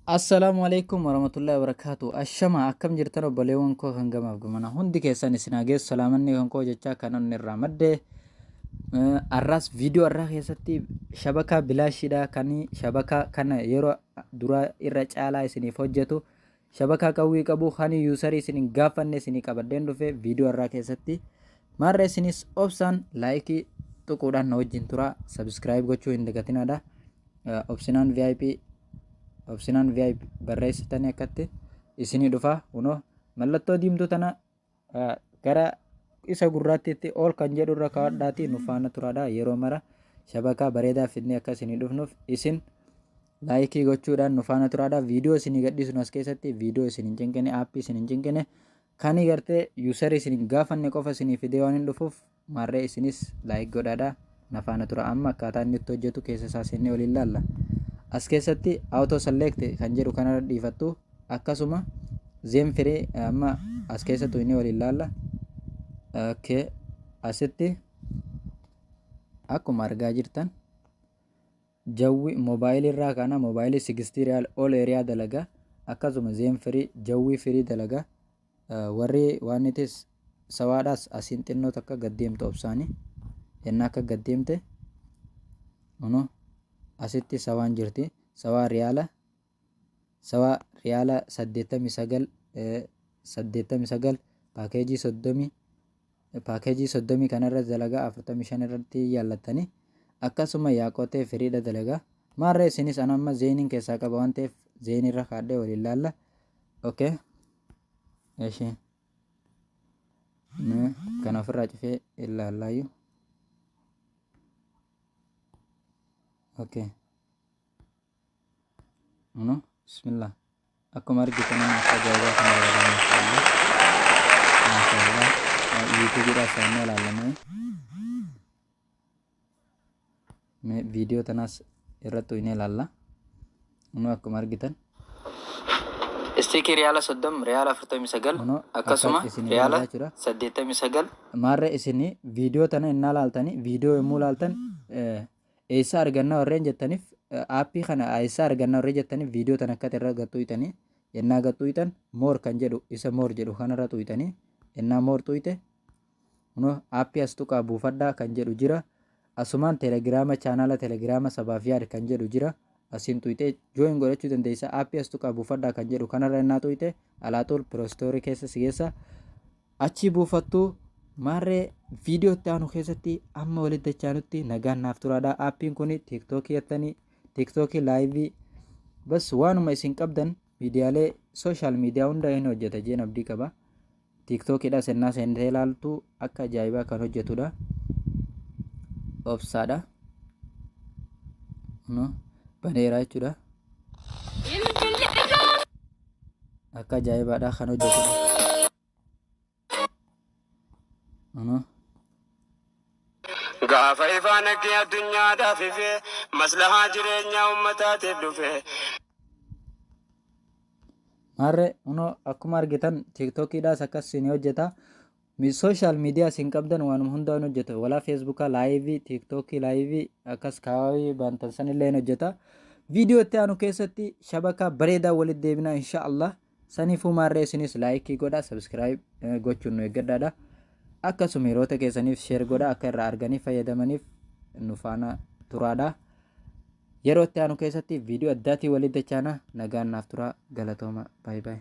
Assalaamu alaikum warahmatullahi wabarakatuh. Ashama, akkam jirtan obboleewwan koo kan gamaaf gamana? Hundi keessan isin haa geessu salaamanni kan koo jechaa kan onni irraa madde. Arraas viidiyoo arraa keessatti shabakaa bilaashiidha, kan shabakaa kana yeroo duraa irra caalaa isiniif hojjetu, shabakaa qawwii qabu, kan yuusarii isin hin gaafanne isinii qabadheen dhufe viidiyoo arraa keessatti. Maarra isinis obsaan laayikii tuquudhaan na wajjin turaa, sabiskiraayib gochuu hin dagatinaadha. Obsinaan VIP, Obsinaan VIP barreessitanii akkatti isinii dhufa. Kunoo mallattoo diimtuu tana gara isa gurraattiitti ol kan jedhu irra kaa'adhaatii nu faana turaadha. Yeroo mara shabakaa bareedaa fidnee akka isinii dhufnuuf isin laayikii gochuudhaan nu faana turaadha. Viidiyoo isinii gadhiisnu as keessatti viidiyoo isin hin cinqine, aappii isin hin cinqine, kan gartee yuusarii isin hin gaafanne qofa isinii fidee waan hin dhufuuf, maarree isinis like godhaadha na faana tura. Amma akkaataa inni itti hojjetu keessa isaa seennee waliin laalla. As keessatti auto select kan jedhu kanarra dhiifattu, akkasuma Zain Free amma as keessatti inni waliin laalla. Okay, asitti akkuma argaa jirtan jawwi moobaayilii irraa kana moobaayilii 60 riyaal all area dalaga, akkasuma Zain Free, jawwii free dalaga. Warri waanitis sawaadhaas asiin xinnoo takka gad deemtu obsaani. Yennaa akka gad deemte kunoo asitti sawaan jirti. Sawaa riyaala, sawaa riyaala 89, 89, paakeejii 30, paakeejii 30 kanarra dalagaa, 45 irratti yaallattanii, akkasuma yaaqotee firiidha dalagaa. Maarree isinis ana amma zeeniin keessaa qaba waan ta'eef zeenirra kaadhee waliin laalla. Okay. Eshi. Mee kana ofirraa cufee ilaallaayyuu. Okay. No, bismillah. Akkuma argitan amma akka ajaa'ibaa kana dalagaa, maashaallah. Maashaallah. YouTubeidhaa seennee ilaallamee. Mee viidiyoo tanaas irratti uynee ilaalla. Kunoo akkuma argitan. Istiikii riyaala 30, riyaala 49, Kunoo akka akkasuma isinii riyaala dalagaa jechuudha. 89. Maarree isin viidiyoo tana innaa laaltanii, viidiyoo yommuu laaltan eessa argannaa warreen jettaniif, aappii kana eessa argannaa warreen jettaniif, viidiyoo tana akkati irra gaxxuytanii, yennaa gaxxuytan more kan jedhu, isa more jedhu kanarra xuytanii, yennaa more xuyte kunoo aappii as tuqaa buufadhaa kan jedhu jira. Asumaan telegiraama, chaanaala telegiraama Sabaaf Yaad kan jedhu jira. Asiin xuyxee join godhachuu dandeessa. Aappii as tuqaa buufadhaa kan jedhu kanarra innaa xuyxe alaaxuul piroostorii keessa si geessa. Achii buufattu. Maarree viidiyoo itti aanu keessatti amma walitti dachaanutti nagaan naaf turaadha. Aappiin kun tiiktookii jettanii, tiiktookii laayivii, bas waanuma isin qabdan miidiyaalee sooshaal miidiyaa hunda hin hojjeta jeen abdii qaba. Tiiktookiidha sennaa seentee ilaaltu akka ajaa'ibaa kan hojjetudha. Obsaadha. No, baneera jechuudha. Akka ajaa'ibaadha kan hojjetudha. No. Gaafa ifaan akka addunyaadhaaf ife, maslahaa jireenyaa ummataatiif dhufe. Maarree kunoo akkuma argitan tiiktookiidhaas akkas isin hojjeta. Sooshaal miidiyaa isin qabdan waanuma hundaa hin hojjeta. Walaa feesbuukaa laayivii, tiiktookii laayivii, akkas kaawii baantan sanillee hin hojjeta. Viidiyoo itti aanu keessatti shabakaa bareedaa walitti deebina insha Allah. Saniifuu maarree isinis laayikii godhaa, sabiskiraayib gochuun nu eeggadhaadha. Akkasuma hiriyoota keessaniif sheer godhaa, akka irraa arganii fayyadamaniif nu faana turaadha. Yeroo itti aanu keessatti viidiyoo addaatiin walitti dachaana, nagaan naaf turaa, galatooma, baay baay.